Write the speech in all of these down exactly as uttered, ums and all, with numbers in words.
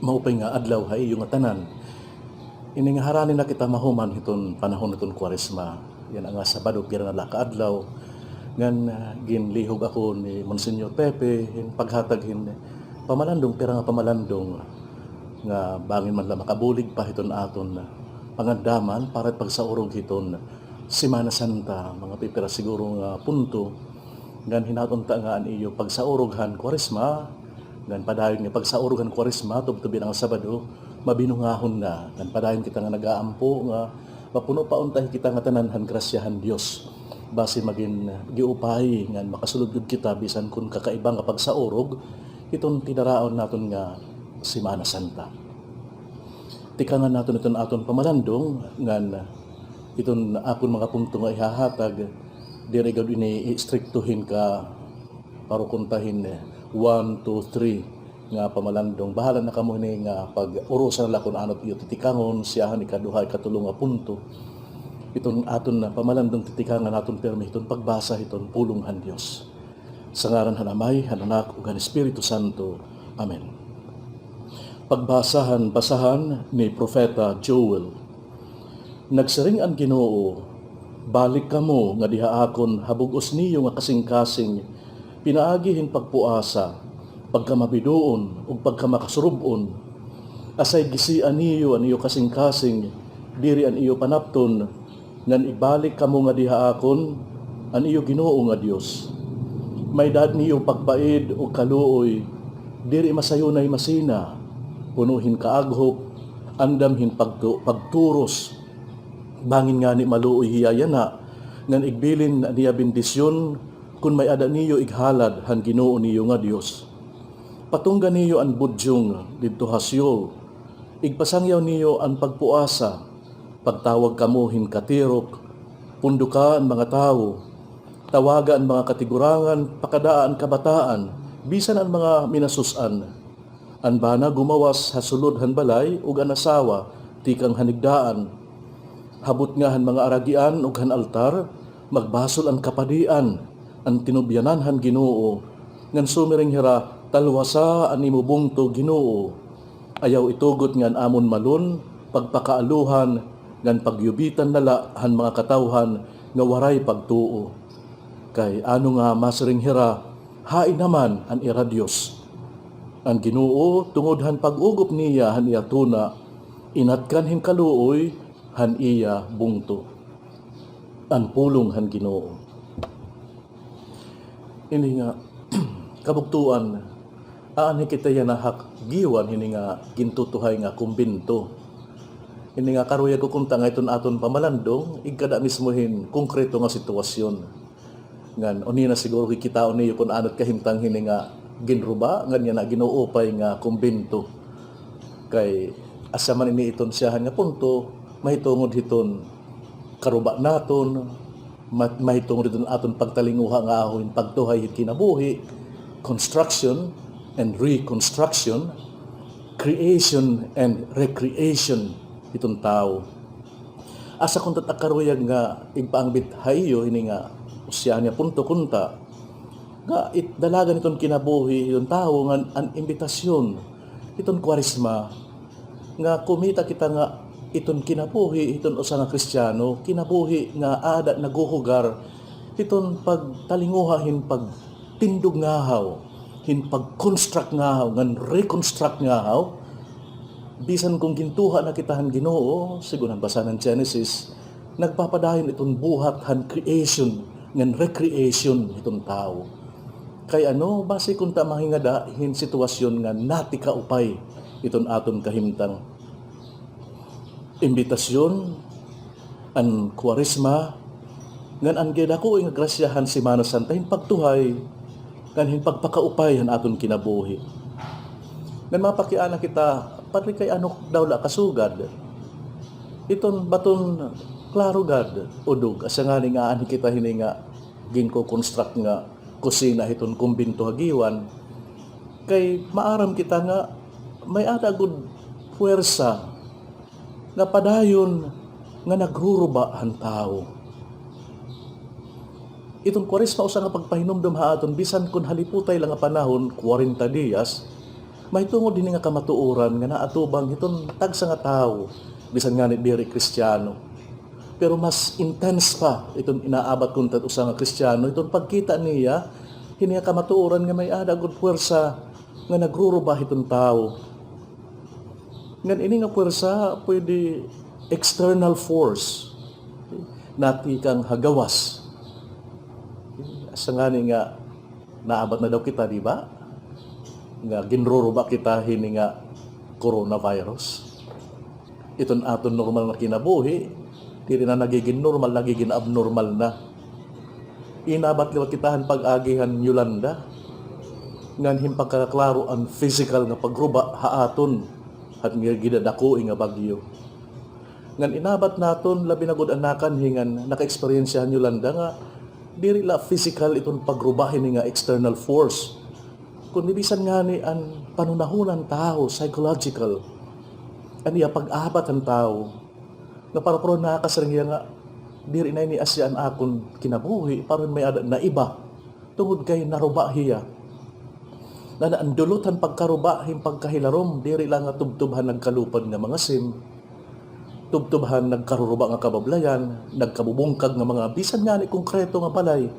Maupay nga adlaw ha iyo ngatanan. Ini nga harani na kita mahuman hiton panahon hiton Kwaresma. Yana nga Sabado, pira na la ka adlaw ngan, ah, ginlihog ako ni Monsignor Pepe hin paghatag hin pamalandong, pira nga pamalandong nga bangin man la makabulig pa hiton aton pangandaman para pagsaurog hiton Semana Santa, mga pipira siguro nga punto. Ngan hinaot unta nga an iyo pagsaurog han Kwaresma, ngan padayon nga pagsaurog han Kwaresma, tubtob yana nga Sabado, mabinungahon na. Ngan padayon kita nga nag-aampo nga mapuno pa unta kita ngatanan han grasya han Dios. Basi magin giupay ngan makasulod gud kita bisan kon kakaiba nga pagsaurog hiton tinaraon naton nga Semana Santa. Tikangan naton iton aton pamalandong ngan iton akon mga punto nga ihahatag, diri gud ini istrikto hin ka, paro kunta hin, eh, one, two, three nga pamalandong. Bahala na kamo hini nga pag-urusa na la kon ano it iyo titikangon, siyahan ikaduha, ikatulo nga punto. Iton aton pamalandong titikangan naton pirmi hiton pagbasa hiton pulong han Dios. Sa ngaran han Amay, han Anak, ug han Espiritu Santo. Amen. Pagbasa han basahan ni Propeta Joel. Nagsiring an Ginoo, "Balik kamo ngadi ha akon ha bug-os niyo nga kasingkasing, pinaagi hin pagpuasa, pagkamabidoon, ug pagkamasurub-on. Asay gisia niyo an iyo kasingkasing, diri an iyo panapton, ngan ibalik kamo ngadi ha akon an iyo Ginoo nga Dios. May-ada niyo pagpaid ug kaluoy, diri masayunay masina, puno hin kaaghop, andam hin pagtu-, pagturos. Bangin ngani maluoy hiya yana, ngan igbilin niya bendisyon kon may-ada niyo ighalad han Ginoo niyo nga Dios. Patungga niyo an budyong didto ha Seol, igpasangyaw niyo an pagpuasa, pagtawag kamo hin katirok, pundoka an mga tawo, tawaga an mga katigurangan, pakadaa an kabataan, bisan an mga minasus-an. An bana gumawas ha sulod han balay ug an asawa tikang han higdaan. Habot nga han mga aragian ug han altar, magbasol an kapadian, an tinubyanan han Ginoo, ngan sumiring hira, 'Talwasa an imo bungto, Ginoo.' Ayaw itugot nga an amon malon, pagpakaaluhan, ngan pagyubitan na la han mga katawhan nga waray pagtuo. Kay ano nga masiring hira, 'Hain naman an ira Dios?' An Ginoo, tungod han pag-ugop niya han iya tuna, inatkan hin kaluoy han iya bungto." An pulong han Ginoo. Ini nga kabugtoan, aanhi kita yana ha Guiuan, hini nga gintutuhay nga kumbento. Ini nga karuyag ko kunta nga iton aton pamalandong, igkada mismo hin konkreto nga sitwasyon. Ngan, unhi na siguro kikitaon niyo kon ano it kahimtang hini nga ginruba, ngan yana ginuupay nga kumbento. Kay asya man ini iton siyahan nga punto, mahitungod hiton karuba naton, ma-, mahitungod hiton aton pagtalinguha nga aho hin pagtuhay hin kinabuhi, construction and reconstruction, creation and recreation hiton tawo. Asa kunta it ak karuyag nga igpaangbit ha iyo hini nga usyahan nga punto kunta nga it dalagan hiton kinabuhi hiton tawo ngan an imbitasyon hiton Kwaresma nga kumita kita nga iton kinabuhi hiton usa nga Kristiyano, kinabuhi nga aada naghuhugar hiton pagtalinguha hin pagtindog ngahaw, hin pag-construct ngahaw, ngan reconstruct ngahaw. Bisan kon gintuha na kita han Ginoo, sigon han basahan han Genesis, nagpapadayon iton buhat han creation ngan recreation hiton tawo. Kay ano, basi kunta mahingada hin sitwasyon nga natikaupay iton aton kahimtang. Imbitasyon, an Kwaresma, ngan an gidako nga grasya han Semana Santa hin pagtuhay, ngan hin pagpakaupay han aton kinabuhi. Ngan mapakiana kita, Padre, kay ano daw la kasugad? Iton baton klaro gad, udog, asya ngani nga aanhi kita hini nga ginko-construct nga kusina hiton kumbento ha Guiuan. Kay maaram kita nga may-ada gud puwersa nga padayon nga nagruruba han tawo. Iton Kwaresma usa nga pagpahinumdom ha aton, bisan kon haliputay la nga panahon, kwarenta diyas, Mahitungod hini nga kamatuoran nga naatubang hiton tagsa nga tawo, bisan ngani diri Kristiyano. Pero mas intense pa iton inaabat kunta usa nga Kristiyano, iton pagkita niya hini nga kamatuoran nga may-ada gud puwersa nga nagruruba hiton tawo. Ngan ini nga puwersa pwede external force, natikang ha gawas. Asa ngani nga naabat na daw kita, di ba? Nga ginruruba kita hini nga coronavirus. Iton aton normal nga kinabuhi, diri na nagigin normal, nagigin abnormal na. Inabat liwat kita han pag-agi han Yolanda, ngan hin pagkakaklaro an physical nga pagruba ha aton, han nga gidadakoi nga bagyo. Ngan inabat naton, labi na gud an nakanhi ngan naka-eksperyensya han Yolanda nga diri la physical iton pagruba hini nga external force, kundi bisan ngani an panhunahuna han tawo, psychological, an iya pag-abat han tawo. Nga pareho-pareho nakasiring hiya nga, diri na ini asya an akon kinabuhi, pareho may-ada na iba. Tungod kay naruba hiya. Ngan an dulot han pagkaruba hin pagkahilarom, diri la nga tubtob han nagkalupad nga mga sim, tubtob han nagkaruruba nga kabablayan, nagkabubungkag nga mga bisan ngani konkreto nga balay.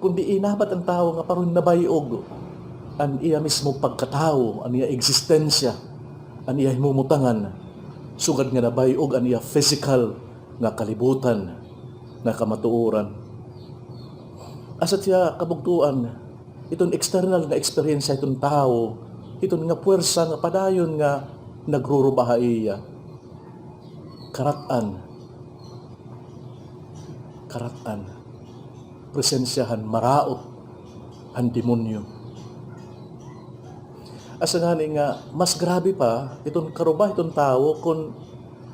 Kundi inabat an tawo nga pareho nabay-og an iya mismo pagkatawo, an iya eksistensya, an iya himumutangan, sugad nga nabay-og an iya physical nga kalibutan, nga kamatuoran. Asya it iya kabugtoan, iton external nga eksperyensya hiton tawo, hiton nga puwersa nga padayon nga nagruruba ha iya. Karat-an. Karat-an. Presensya han maraot, han demonyo. Asya ngani nga mas grabe pa iton karuba hiton tawo kon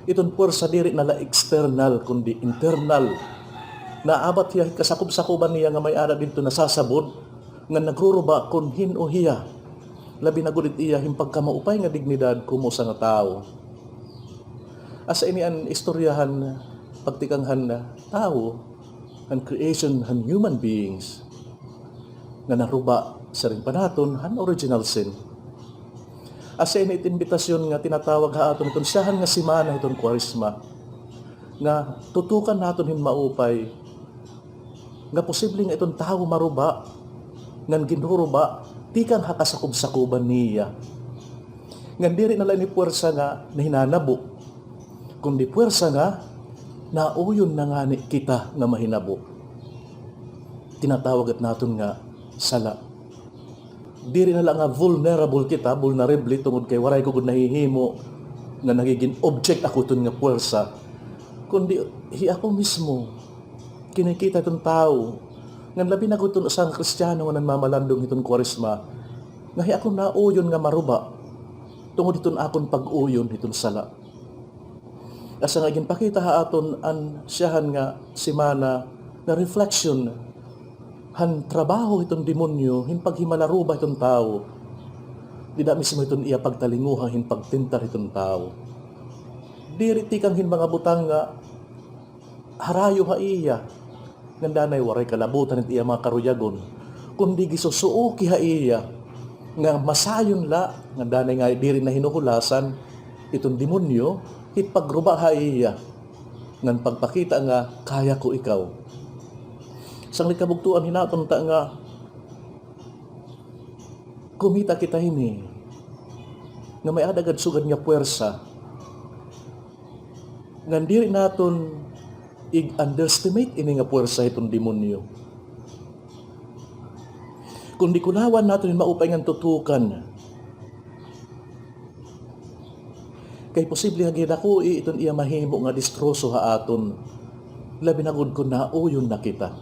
iton puwersa diri na la external kundi internal. Naabat hiya hit kasakob-sakoban niya nga may-ada didto nasasabod nga nagruruba kon hin-o hiya. Labi na gud it iya hin pagkamaupay nga dignidad komo usa nga tawo. Asya ini an istorya han pagtikang han tawo, han creation han human beings, nga naruba siring pa naton han original sin. Asya ini it imbitasyon nga tinatawag ha aton hiton syahan nga semana hiton Kwaresma, nga tutukan naton hin maupay nga posible nga iton tawo maruba, ngan ginruruba tikang ha kasakob-sakoban niya. Ngan diri na la ini puwersa nga nahinanabo, kundi puwersa nga nauyon na ngani kita nga mahinabo. Tinatawag it naton nga sala. Diri na la nga vulnerable kita, vulnerable tungod kay waray ko gud nahihimo nga nagigin object ako hiton nga puwersa, kundi hi ako mismo kinikita hiton tawo, ngan labi na gud hiton usa nga Kristiyano nga nanmamalandong hiton Kwaresma, nga hi ako nauyon nga maruba tungod hiton akon pag-uyon hiton sala. Asya nga ginpakita ha aton an syahan nga semana nga reflection han trabaho hiton demonyo hin paghimalaruba hiton tawo. Dida mismo hiton iya pagtalinguha hin pagtentar hiton tawo. Diri tikang hin mga butang nga harayo ha iya, ngan danay waray kalabutan it iya mga karuyagon, kundi gisusuoki ha iya nga masayon la, ngan danay nga diri na hinuhulasan iton demonyo hit pagruba ha iya, ngan pagpakita nga kaya ko ikaw. Sanglit kabugtoan, hinaot unta nga kumita kita hini nga may-ada gad sugad nga puwersa. Ngan diri naton ig-underestimate ini nga puwersa hiton demonyo. Kundi kulawan naton hin maupay ngan tutukan. Kay posible nga ginadakoi iton iya mahimo nga distroso ha aton. Labi na gud kon nauyon na kita.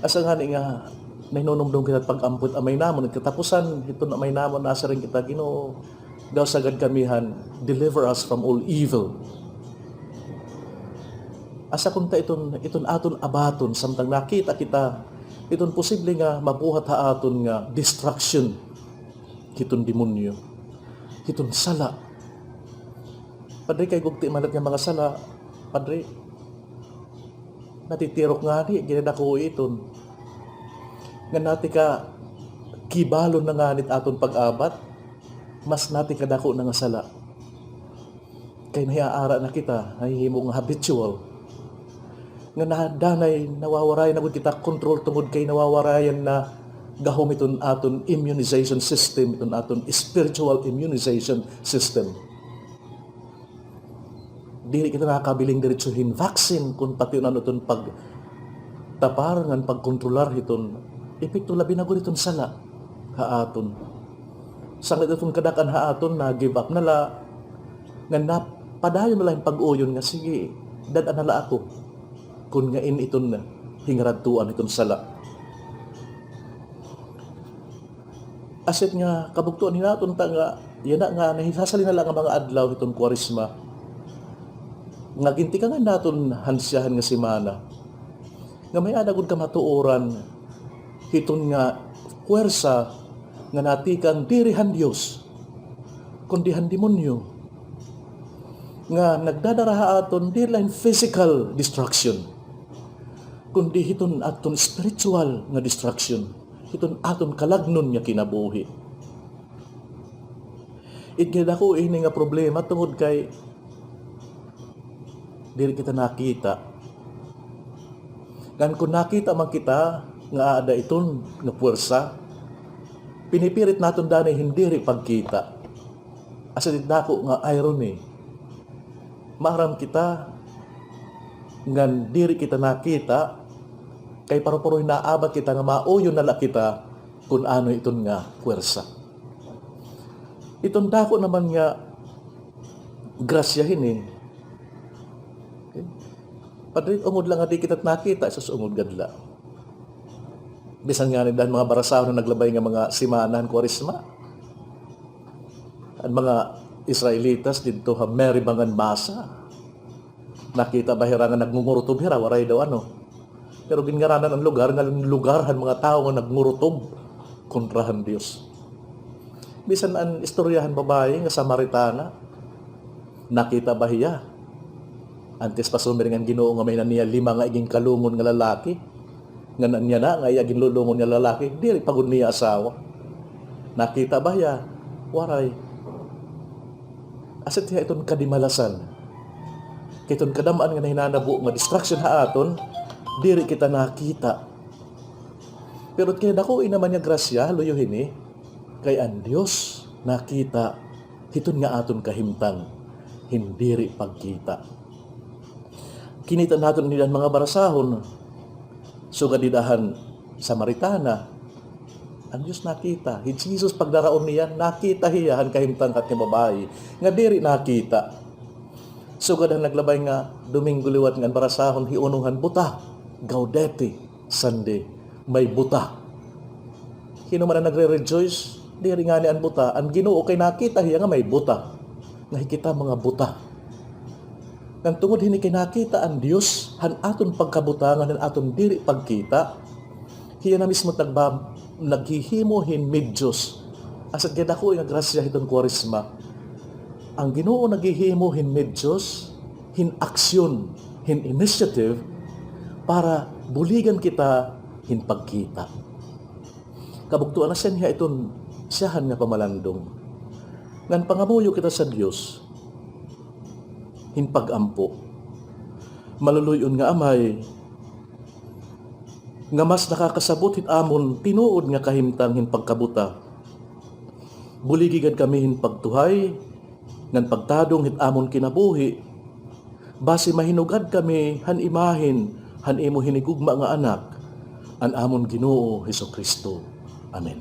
Asya ngani nga nahinunumdom kita pag-ampo hit Amay namon, katapusan hiton Amay namon, nasiring kita, Ginoo, daw sagad kami han, "Deliver us from all evil." Asya kunta iton, iton aton abaton, samtang nakita kita iton posible nga mabuhat ha aton nga destruction hiton demonyo, hiton sala. Padre, kay gugti man it nga mga sala, Padre. Natitirok ngani, ginadakoi iton. Ngan nati ka, kibalon na ngani it aton pag-abat, mas natikadako na nga sala. Kay nahiaara na kita, nahihimo nga habitual. Nga nadanay, nawawaray na gud kita kontrol tungod kay nawawarayan na gahom iton aton immunization system, iton aton spiritual immunization system. Diri kita nakakabiling diretso hin vaccine kun pati ano iton pagtapar ngan pagkontrolar hiton epekto, labi na gud hiton sala ha aton. Sanglit iton kadak-an ha aton na-give up na la, ngan napadayon na la hin pag-uyon nga, sige, dad-a na la ako kun ngain iton hingaradtuan hiton sala. Asya nga kabugtoan, hinaot unta nga yana nga nahisasalin na la nga mga adlaw hiton Kwaresma nga gintikangan naton han syahan nga semana, nga may-ada gud kamatuoran hiton nga puwersa nga natikang diri han Dios, kundi han demonyo, nga nagdadara ha aton diri la hin physical destruction, kundi hiton aton spiritual nga destruction, hiton aton kalagnon nga kinabuhi. It nga dako ini nga problema tungod kay diri kita nakita. Ngan kun nakita man kita nga aada iton nga puwersa, pinipirit naton danay hin diri pagkita. Asya it dako nga irony. Maaram kita ngan diri kita nakita, kay pareho-pareho hin naabat kita nga mauyon na la kita kun ano iton nga puwersa. Iton dako naman nga grasya hini. Okay? Padre, ungod la nga di kita nakita, sus, ungod gad la. Bisan ngani dida han mga barasahon nga naglabay nga mga semana han Kwaresma, an mga Israelitas didto ha Meribah ngan Massah, nakita ba hira nga nagngungurtob hira? Waray daw, ano. Pero ginngaranan an lugar nga lugar han mga tawo nga nagngurtob kontra han Dios. Bisan an istorya han babaye nga Samaritana, nakita ba hiya? Antes pa sumiring an Ginoo nga may-ada niya lima nga iginkalungon nga lalaki. Ngan an yana nga iya ginlulungon nga lalaki, diri pa gud niya asawa. Nakita ba hiya? Waray. Asya it hiya iton kadimalasan. Kay iton kadam-an nga nahinanabo nga destruction ha aton, diri kita nakita. Pero it kinadako ini naman nga grasya, luyo hini, kay an Dios nakita hiton nga aton kahimtang hin diri pagkita. Kinita naton ini dida han mga barasahon, sugad dida han Samaritana, an Dios nakita. Hi Jesus, pagdaraon niya, nakita hiya han kahimtang han babaye nga diri nakita. Sugad han naglabay nga Domingo liwat nga an barasahon hiunong han buta, Gaudete. Sunday, may buta. Hin-o man an nagre-rejoice? Diri ngani an buta, an Ginoo, kay nakita hiya nga may buta. Nga hi kita mga buta. Ngan tungod hini kay nakita an Dios han aton pagkabuta ngan han aton diri pagkita, hiya na mismo nagba-, naghihimo hin medyos. Asya it kadako nga grasya hiton Kwaresma. An Ginoo naghihimo hin medyos, hin aksyon, hin initiative para buligan kita hin pagkita. Kabugtoan, asya niya iton syahan nga pamalandong. Ngan pangamuyo kita sa Dios hin pag-ampo. Maluluy-on nga Amay, nga mas nakakasabot hit amon tinuod nga kahimtang hin pagkabuta. Buligi gad kami hin pagtuhay ngan pagtadong hit amon kinabuhi, basi mahinugad kami han imahen han imo hinigugma nga Anak, an amon Ginoo Jesu-Cristo. Amen.